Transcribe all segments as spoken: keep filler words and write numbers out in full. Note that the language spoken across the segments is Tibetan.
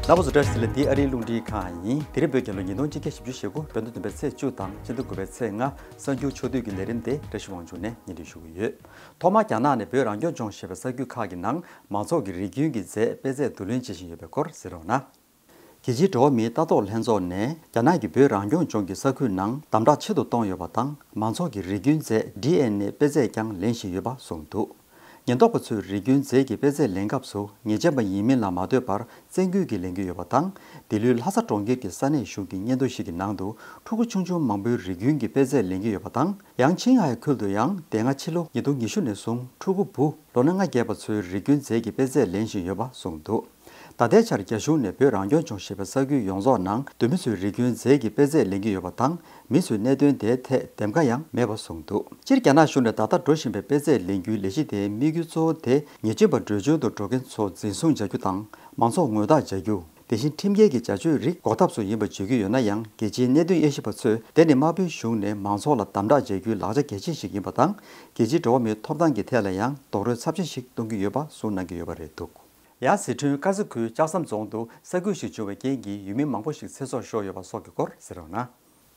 རྣམ་པ་ཚོ་བཀྲ་ཤིས་བདེ་ལེགས། འདི་ཨ་རིའི་རླུང་འཕྲིན་ཁང་ཡིན། དེ་རིང་བོད་རྒྱལ་ལོ་ཉིས་སྟོང་ཆིག་བརྒྱ་བཞི་བཅུ་ཞེ་དགུ། བོད་ཟླ་བདུན་པའི་ཚེས་བཅུ་དང་སྤྱི་ཟླ་དགུ་པའི་ཚེས་ལྔ། གསར་འགྱུར་ཕྱོགས་བསྡུས་ཀྱི་ལས་རིམ་དེ་བཀྲ་ཤིས་དབང་ཕྱུག་ནས་སྙན་སྒྲོན་ཞུ་གི་ཡོད། ཐོག་མར་རྒྱ་ནག་ནས་བོད་རང་སྐྱོང་ལྗོངས་ཞེས་པའི་ས་ཁུལ་ཁག་གི་ནང་མང་ཚོགས་ཀྱི་རིགས་རྒྱུན་གྱི་རྫས་དཔེ་རྫས་བསྡུ་ལེན་བྱེད་བཞིན་ཡོད་པའི་སྐོར་གཟིགས་རོགས་གནང་། རྒྱལ་སྤྱིའི་འགྲོ་བ་མིའི་ལྟ་རྟོག་ལྷན་ཚོགས་ནས་རྒྱ་ནག་གི་བོད་རང་སྐྱོང་ལྗོངས་ཀྱི་ས་ཁུལ་ནང་དམ་དྲག་ཆེ་རུ་གཏོང་ཡོད་པ་དང་། མང་ཚོགས་ཀྱི་རིགས་རྒྱུན་རྫས་ཌི་ཨེན་ཨེ་དཔེ་རྫས་ཀྱང་ལེན་བཞིན་ཡོད་པ་གསུངས་འདུག། ཉེན་རྟོག་པ་ཚོས་རིགས་རྒྱུན་རྫས་ཀྱི་དཔེ་རྫས་ལེན་སྐབས་སུ་ཉེས་ཅན་པ་ཡིན་མིན་ལ་མ་ལྟོས་པར་བཙན་སྐུལ་གྱིས་ལེན་གྱི་ཡོད་པ་དང་། ལྡི་ལིའི་ལྷ་ས་གྲོང་ཁྱེར་གྱི་ས་གནས་གཞུང་གི་སྙན་ཐོ་ཞིག་གི་ནང་དུ་ཕྲུ་གུ་ཆུང་ཆུང་མང་པོའི་རིགས་རྒྱུན་གྱི་དཔེ་རྫས་ལེན་གྱི་ཡོད་པ་དང་། ཡང་ཆིང་ཧའེ་ཁུལ་དུ་ཡང་དེ་སྔ་ཕྱི་ལོ་ཉིས་སྟོང་ཉི་ཤུ་ནས་བཟུང་ཕྲུ་གུ་བུ་ལོ་ན་ལྔ་བརྒལ་བ་ཚོའི་རིགས་རྒྱུན་རྫས་ཀྱི་དཔེ་རྫས་ལེན་བཞིན་ཡོད་པ་གསུངས་འདུག། ད་ལྟའི་ཆར་རྒྱ་གཞུང་ནས་བོད་རང་སྐྱོང་ལྗོངས་ཞེས་པའི་ས་ཁུལ་ཡོངས་རྫོགས་ནང་བོད་མི་ཚོའི་རིགས་རྒྱུན་རྫས་ཀྱི་དཔེ་རྫས་ལེན་གྱི་ཡོད་པ་དང་། མི་ཚོས་གནད་དོན་དེའི་ཐད་འདེམས་ཀ་ཡང་མེད་པ་གསུངས་འདུག། སྤྱིར་རྒྱ་ནག་གཞུང་ནས་ད་ལྟ་འགྲོ་བཞིན་པའི་དཔེ་རྫས་ལེན་རྒྱུའི་ལས་གཞི་དེའི་དམིགས་ཡུལ་གཙོ་བོ་དེ་ཉེས་ཅན་པ་བྲོས་བྱོལ་དུ་འགྲོ་མཁན་ཚོ་འཛིན་བཟུང་བྱ་རྒྱུ་དང་། མང་ཚོགས་ངོ་རྟགས་བྱ་རྒྱུ། དེ་བཞིན་ཁྲིམས་འགལ་གྱི་བྱ་སྤྱོད་རིགས་འགོག་ཐབས་སུ་ཡིན་པ་བརྗོད་ཀྱི་ཡོད་ན་ཡང་། རྒྱལ་སྤྱིའི་གནད་དོན་དབྱེ་ཞིབ་པ་ཚོས་དེ་ནི་དམར་པོའི་གཞུང་ནས་མང་ཚོགས་ལ་དམ་དྲག་བྱ་རྒྱུའི་ལག་ཆ་གལ་ཆེན་ཞིག་ཡིན་པ་དང་། རྒྱལ་སྤྱིའི་འགྲོ་བ་མིའི་ཐོབ་ཐང་གི་ཐད་ལ་ཡང་རྡོག་རོལ་ཚབས་ཆེན་ཞིག་གཏོང་གི་ཡོད་པ་གསུངས་གནང་གི་ཡོད་པ་རེད་འདུག། ཡང་ཟི་ཁྲོན་དཀར་མཛེས་ཁུལ་ལྕགས་ཟམ་རྫོང་དུ་ས་ཁུལ་ཞིག་བྱུང་བའི་རྐྱེན་གྱིས་ཡུལ་མི་མང་པོ་ཞིག་ཚེ་སྲོག་ཤོར་ཡོད་པ་སོགས་ཀྱི་སྐོར་གཟིགས་རོགས་གནང་།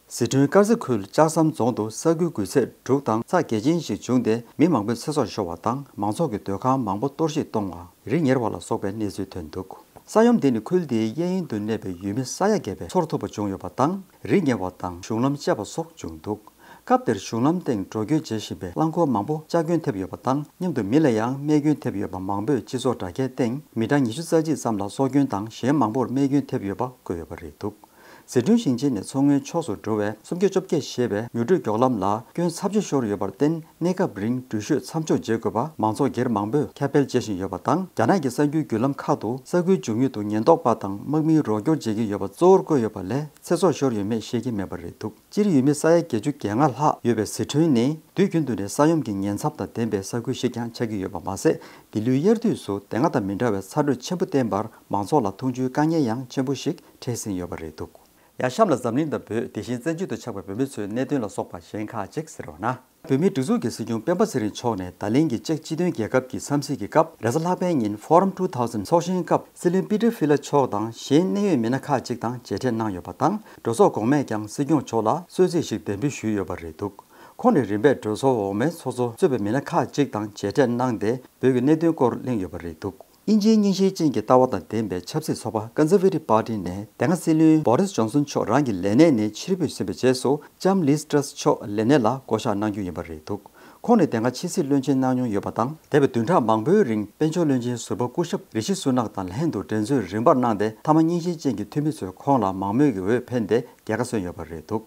ཟི་ཁྲོན་དཀར་མཛེས་ཁུལ་ལྕགས་ཟམ་རྫོང་དུ་ས་ཁུལ་འགུལ་ཚད་འབྲུག་དང་ཚ་གྱེས་ཆེན་ཞིག་བྱུང་སྟེ། མི་མང་པོའི་ཚེ་སྲོག་ཤོར་བ་དང་། མང་ཚོགས་ཀྱི་སྡོད་ཁང་མང་པོ་གཏོར་བཤིག་གཏོང་བ། རི་ཉིལ་བ་ལ་སོགས་པའི་གནས་ཚུལ་ཐོན་འདུག། ས་ཡོམ་དེ་ནི་ཁུལ་དེའི་གཡས་གཡོན་དུ་གནས་པའི་ཡུལ་མི་ས་ཡ་བརྒལ་བས་ཚོར་ཐུབ་པ་བྱུང་ཡོད་པ་དང་། རི་ཉིལ་བ་དང་གཞུང་ལམ་བཅད་པ་སོགས་བྱུང་འདུག། སྐབས་དེར་གཞུང་ལམ་སྟེང་འགྲོ་སྐྱོད་བྱེད་བཞིན་པའི་རླངས་འཁོར་མང་པོ་ལྕགས་སྐྱོན་ཐེབས་ཡོད་པ་དང་། མཉམ་དུ་མི་ལ་ཡང་རྨས་སྐྱོན་ཐེབས་ཡོད་པ། མང་པོས་སྤྱི་ཚོགས་དྲ་རྒྱའི་སྟེང་མི་གྲངས་ཉི་ཤུ་རྩ་གཅིག་ཙམ་ལ་སྲོག་སྐྱོན་དང་། གཞན་མང་པོར་རྨས་སྐྱོན་ཐེབས་ཡོད་པ་བཀོད་ཡོད་པ་རེད་འདུག། ཟི་ཁྲོན་ཞིང་ཆེན་ནས་མཚོ་སྔོན་ཕྱོགས་སུ་འགྲོ་བའི་སུམ་བརྒྱ་བཅོ་བརྒྱད་ཞེས་པའི་མྱུར་བགྲོད་མགྱོགས་ལམ་ལ་སྐྱོན་ཚབས་ཆེ་ཤོར་ཡོད་པར་བརྟེན། གནས་སྐབས་རིང་འགྲུལ་བཞུད་མཚམས་འཇོག་བྱེད་དགོས་པ། མང་ཚོགས་སྒེར་མང་པོས་ཁྱབ་སྤེལ་བྱེད་བཞིན་ཡོད་པ་དང་། རྒྱ་ནག་གི་གསར་འགྱུར་བརྒྱུད་ལམ་ཁག་ཏུ་ས་ཁུལ་འབྱུང་ཡུལ་དུ་ཉེན་རྟོག་པ་དང་དམག་མིས་རོགས་སྐྱོར་བྱེད་ཀྱི་ཡོད་པ་གཙོ་བོར་བཀོད་ཡོད་པ་ལས། ཚེ་སྲོག་ཤོར་ཡོད་མེད་ཤེས་ཀྱི་མེད་པ་རེད་འདུག། སྤྱིར་ཡུལ་མི་ས་ཡ་བརྒྱད་ཅུ་གྱ་ལྔ་ལྷག་ཡོད་པའི་ཟི་ཁྲོན་ནི་དུས་རྒྱུན་དུ་ནས་ས་ཡོམ་གྱི་ཉེན་ཚབས་དང་ལྡན་པའི་ས་ཁུལ་ཞིག་ཀྱང་ཆགས་ཀྱི་ཡོད་པ་མ་ཟད། འདི་ལོའི་དབྱར་དུས་སུ་དེ་སྔ་དང་མི་འདྲ་བའི་ཚ་དྲོད་ཆེན་པོ་བསྟན་པར། མང་ཚོགས་ལ་འཐུང་ཆུའི་དཀའ་ངལ་ཡང་ཆེན་པོ་ཞིག་འཕྲད་སྲིད་ཡོད་པ་རེད་འདུག། ཡང་གཤམ་ལ་འཛམ་གླིང་དང་བོད། དེ་བཞིན་བཙན་བྱོལ་དུ་ཆགས་པའི་བོད་མི་ཚོའི་གནད་དོན་ལ་སོགས་པ་གཞན་ཁག་ཅིག་གཟིགས་རོགས་གནང་། བོད་མིའི་སྒྲིག་འཛུགས་ཀྱི་སྲིད་སྐྱོང་སྤེན་པ་ཚེ་རིང་མཆོག་ནས་ད་ལན་གྱི་ཅེཀ་སྤྱི་མཐུན་རྒྱལ་ཁབ་ཀྱི་འཚམས་གཟིགས་ཀྱི་སྐབས། རེས་གཟའ་ལྷག་པའི་ཉིན་Forum two thousand ཚོགས་ཆེན་སྐབས། སྲིད་བློན་པི་ཏྲ་ཧྥི་ལ་མཆོག་དང་གཞན་གནད་ཡོད་མི་སྣ་ཁག་ཅིག་དང་མཇལ་འཕྲད་གནང་ཡོད་པ་དང་། གྲོས་ཚོགས་གོང་མས་ཀྱང་སྲིད་སྐྱོང་མཆོག་ལ་གསོལ་ཚིགས་ཤིག་གདན་འབུལ་ཞུས་ཡོད་པ་རེད་འདུག། ཁོང་ནས་རིམ་པས་གྲོས་ཚོགས་འོག་མའི་ཚོགས་གཙོ་གཙོས་པའི་མི་སྣ་ཁག་ཅིག་དང་མཇལ་འཕྲད་གནང་སྟེ། བོད་ཀྱི་གནད་དོན་སྐོར་གླེང་ཡོད་པ་རེད་འདུག། དབྱིན་ཇིའི་རྙིང་ཞེན་ཅན་གྱི་ལྟ་བ་དང་ལྡན་པའི་ཆབ་སྲིད་ཚོགས་པ་Conservative Party ནས་དེ་སྔ་སྲིད་བློན་Boris Johnson མཆོག་རང་གི་ལས་གནས་ནས་ཕྱིར་འབུད་ཟིན་པའི་རྗེས་སུ། ལྕམ་Liz Truss མཆོག་ལས་གནས་ལ་བསྐོ་གཞག་གནང་རྒྱུ་ཡིན་པ་རེད་འདུག། ཁོང་ནི་དེ་སྔ་ཕྱི་སྲིད་བློན་ཆེན་གནང་མྱོང་ཡོད་པ་དང་། འདས་པའི་བདུན་ཕྲག་མང་པོའི་རིང་དཔལ་འབྱོར་བློན་ཆེན་ཟུར་པ་སྐུ་ཞབས་རི་ཤི་སུ་ནག་དང་ལྷན་དུ་འགྲན་རྩོད་རིམ་པར་གནང་སྟེ། མཐའ་མ་རྙིང་ཞེན་ཅན་གྱི་འཐུས་མི་ཚོས་ཁོང་ལ་མང་མོས་ཀྱི་འོས་འཕེན་ཏེ་རྒྱལ་ཁ་སོན་ཡོད་པ་རེད་འདུག།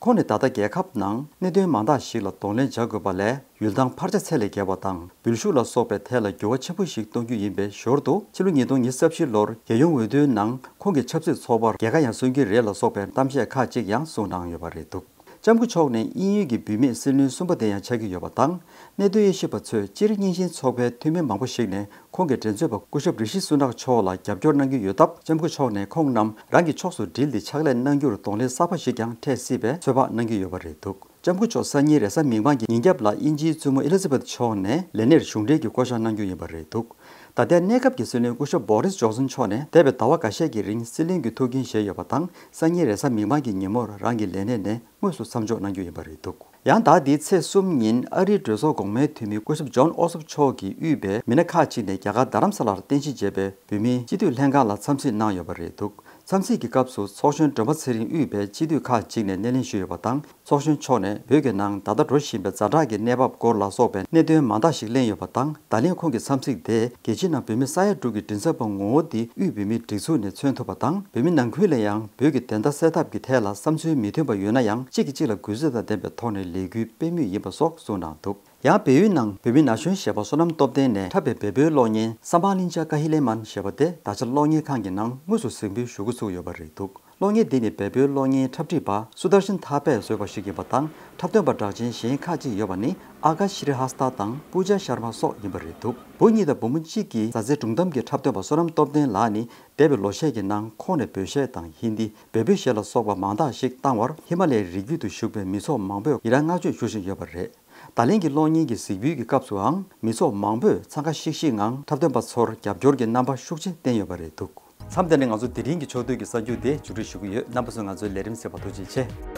ཁོང་ནི་ད་ལྟ་རྒྱལ་ཁབ་ནང་གནད་དོན་མང་དག་ཞིག་ལ་གདོང་ལེན་བྱ་དགོས་པ་ལས། ཡུལ་ཐང་འཕར་ཆ་ཚད་ལས་བརྒལ་བ་དང་འབུལ་ཤུགས་ལ་སོགས་པའི་ཐད་ལ་འགྱུར་བ་ཆེན་པོ་ཞིག་གཏོང་རྒྱུ་ཡིན་པའི་ཞོར་དུ། ཕྱི་ལོ་ཉིས་སྟོང་ཉི་ཤུ་རྩ་བཞི་ལོར་རྒྱལ་ཡོངས་འོས་བསྡུའི་ནང་ཁོང་གི་ཆབ་སྲིད་ཚོགས་པར་རྒྱལ་ཁ་ཡང་སོན་གྱི་རེད་ལ་སོགས་པའི་གཏམ་བཤད་ཁག་ཅིག་ཡང་གསུངས་གནང་ཡོད་པ་རེད་འདུག། ལྕམ་སྐུ་མཆོག་ནི་དབྱིན་ཡུལ་གྱི་བུད་མེད་སྲིད་བློན་གསུམ་པ་དེ་ཡང་ཆགས་ཀྱི་ཡོད་པ་དང་། གནད་དོན་དབྱེ་ཞིབ་པ་ཚོས་སྤྱིར་རྙིང་ཞེན་ཚོགས་པའི་འཐུས་མི་མང་པོ་ཞིག་ནས་ཁོང་གི་འགྲན་རྩོད་པ་སྐུ་ཞབས་རི་ཤི་སུ་ནག་མཆོག་ལ་རྒྱབ་སྐྱོར་གནང་གི་ཡོད་སྟབས། ལྕམ་སྐུ་མཆོག་ནས་ཁོང་རྣམས་རང་གི་ཕྱོགས་སུ་དྲིལ་ཏེ་ཕྱག་ལས་གནང་རྒྱུར་གདོང་ལེན་གསར་པ་ཞིག་ཀྱང་འཕྲད་སྲིད་པའི་ཚོད་དཔག་གནང་གི་ཡོད་པ་རེད་འདུག། ལྕམ་སྐུ་མཆོག་སང་ཉིན་རེས་གཟའ་མིག་དམར་གྱི་ཉིན་རྒྱབ་ལ་དབྱིན་ཇིའི་བཙུན་མོ་ཨེ་ལི་ཛ་བེཐ་མཆོག་ནས་ལས་གནས་གཞུང་འབྲེལ་གྱི་བསྐོ་གཞག་གནང་རྒྱུ་ཡིན་པ་རེད་འདུག། ད་ལྟའི་གནས་སྐབས་ཀྱི་སྲིད་བློན་སྐུ་ཞབས་Boris Johnson མཆོག་ནས་འདས་པའི་ཟླ་བ་འགའ་ཤས་ཀྱི་རིང་སྲིད་བློན་གྱི་ཐུགས་འགན་བཞེས་ཡོད་པ་དང་། སང་ཉིན་རེས་གཟའ་མིག་དམར་གྱི་ཉིན་མོར་རང་གི་ལས་གནས་ནས་དངོས་སུ་མཚམས་འཇོག་གནང་རྒྱུ་ཡིན་པ་རེད་འདུག། ཡང་ཟླ་འདིའི་ཚེས་གསུམ་ཉིན་ཨ་རིའི་གྲོས་ཚོགས་གོང་མའི་འཐུས་མི་སྐུ་ཞབས་Jon Ossof མཆོག་གིས་དབུས་པའི་མི་སྣ་ཁག་ཅིག་ནས་རྒྱ་གར་རྡ་རམ་ས་ལར་རྟེན་གཞི་བྱས་པའི་བོད་མིའི་སྤྱི་འཐུས་ལྷན་ཁང་ལ་འཚམས་གཟིགས་གནང་ཡོད་པ་རེད་འདུག། འཚམས་གཟིགས་ཀྱི་སྐབས་སུ་ཚོགས་གཞོན་སྒྲོལ་མ་ཚེ་རིང་དབུས་པའི་སྤྱི་འཐུས་ཁག་ཅིག་ནས་སྣེ་ལེན་ཞུས་ཡོད་པ་དང་། ཚོགས་གཞོན་མཆོག་ནས་བོད་ཀྱི་ནང་ད་ལྟ་འགྲོ་བཞིན་པའི་ཛ་དྲག་གི་གནས་བབ་སྐོར་ལ་སོགས་པའི་གནད་དོན་མང་དག་ཞིག་གླེང་ཡོད་པ་དང་། ད་ལན་ཁོང་གི་འཚམས་གཟིགས་དེས་རྒྱལ་སྤྱིའི་ནང་བོད་མི་ས་ཡ་དྲུག་གི་མགྲིན་ཚབ་པ་ངོ་བོ་འདི་དབུས་བོད་མིའི་སྒྲིག་འཛུགས་ནས་མཚོན་ཐུབ་པ་དང་། བོད་མི་ནང་ཁུལ་ལ་ཡང་བོད་ཀྱི་བདེན་མཐའ་གསལ་ཐབས་ཀྱི་ཐད་ལ་བསམ་ཚུལ་མི་མཐུན་པ་ཡོད་ན་ཡང་། གཅིག་གིས་གཅིག་ལ་གུས་བརྩི་དང་ལྡན་པའི་ཐོག་ནས་ལས་འགུལ་སྤེལ་མུས་ཡིན་པ་སོགས་གསུངས་གནང་འདུག། ཡང་བལ་ཡུལ་ནང་བོད་མི་ན་གཞོན་གཞས་པ་བསོད་ནམས་སྟོབས་ལྡན་ནས་འཁྲབ་པའི་བལ་པོའི་གློག་བརྙན་Sambhalinja Kahiliman ཞེས་པ་དེ་ད་ཆ་གློག་བརྙན་ཁང་གི་ནང་དངོས་སུ་གཟིགས་འབུལ་ཞུ་འགོ་ཚུགས་ཡོད་པ་རེད་འདུག། གློག་བརྙན་འདི་ནི་བལ་པོའི་གློག་བརྙན་འཁྲབ་ཁྲིད་པ་Sudarshan Thapar བཟོས་པ་ཞིག་ཡིན་པ་དང་། འཁྲབ་སྟོན་པ་གྲགས་ཅན་གཞན་ཁག་ཅིག་ཡོད་པ་ནི་Akash Shrestha དང་Pooja Sharma སོགས་ཡིན་པ་རེད་འདུག། བུ་གཉིས་དང་བུ་མོ་གཅིག་གི་མཛའ་བརྩེའི་སྒྲུང་གཏམ་གྱི་འཁྲབ་སྟོན་པ་བསོད་ནམས་སྟོབས་ལྡན་ལགས་ནི་འདས་པའི་ལོ་ཤས་ཀྱི་ནང་ཁོང་ནས་བོད་གཞས་དང་ཧིན་དི། བལ་པོའི་གཞས་ལ་སོགས་པ་མང་དག་ཞིག་བཏང་བར། ཧི་མ་ལ་ཡའི་རི་རྒྱུད་དུ་བཞུགས་པའི་མི་ཚོགས་མང་པོས་ཡི་རངས་བསྔགས་བརྗོད་ཞུ་བཞིན་ཡོད་པ་རེད། ད་ལན་གྱི་གློག་བརྙན་གྱི་གཟིགས་འབུལ་གྱི་སྐབས་སུའང་མི་ཚོགས་མང་པོས་འཚང་ཁ་ཤིག་ཤིག་ངང་འཁྲབ་སྟོན་པ་ཚོར་རྒྱབ་སྐྱོར་གྱི་རྣམ་པ་ཤུགས་ཆེ་བསྟན་ཡོད་པ་རེད་འདུག། མཚམས་འདི་ནས་ང་ཚོ་དེ་རིང་གི་ཕྱོགས་བསྡུས་ཀྱི་གསར་འགྱུར་དེ་མཇུག་སྒྲིལ་ཞུ་གི་ཡོད། རྣམ་པ་ཚོས་ང་ཚོའི་ལས་རིམ་གསན་པར་ཐུགས་རྗེ་ཆེ།